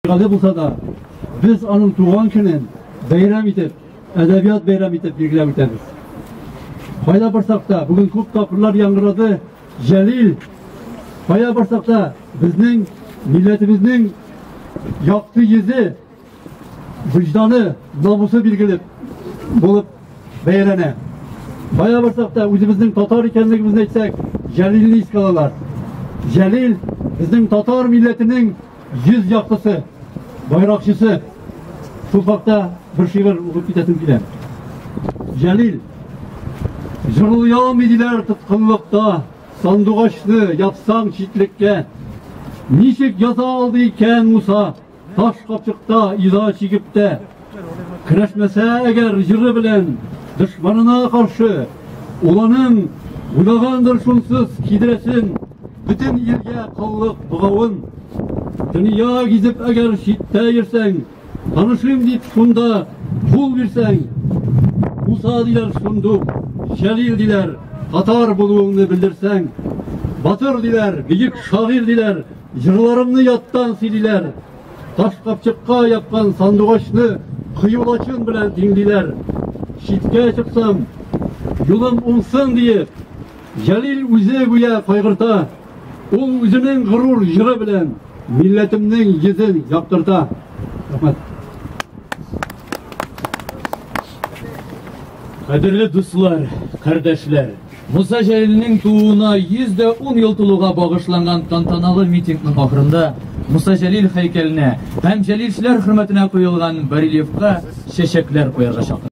Гади булса да, без аның туган көнен бәйрәм итеп, әдәбият бәйрәм итеп билгеләп үтәбез. Кайда барсак та, бүген күп тапкырлар яңгырады Җәлил. Кая барсак та, безнең милләтебезнең якты йөзе, вөҗданы, намусы билгеле булып бәяләнә. Кая барсак та, үзебезнең татар икәнлегебезне әйтсәк, Җәлилне искә алалар. Җәлил безнең татар милләтенең йөз яктысы, байракчысы. Шул хакта бер шигырь укып китәсем килә. Җәлил җырлый алмый диләр тоткынлыкта, сандугачны япсаң читлеккә. Ничек яза алды икән Муса? Таш капчыкта иза чигеп тә, көрәшмәсә әгәр җыры белән дошманына каршы, ул аның уйлагандыр шунсыз кидерәсен бөтен илгә коллык богавын. Дөнья гизеп әгәр читтә йөрсәң, танышыйм дип шунда кул бирсәң, Муса диләр шундук, Җәлил диләр, татар булуыңны белдерсәң, батыр диләр, бөек шагыйрь диләр, Җырларымны яттан сөйлиләр. Таш капчыкка япкан сандугачны кыю лачын белән тиңлиләр. Читкә чыксам, юлым уңсын диеп, Җәлил үзе гүя кайгырта. Ул үзенең горур җыры белән милләтемнең йөзен яктырта. Рәхмәт. Кадерле дуслар, кардәшләр! Муса Җәлилнең тууына 110 ел тулуга багышланган тантаналы митингның ахырында Муса Җәлил һәйкәленә һәм җәлилчеләр хөрмәтенә куелган барельефка чәчәкләр куярга чакырдык.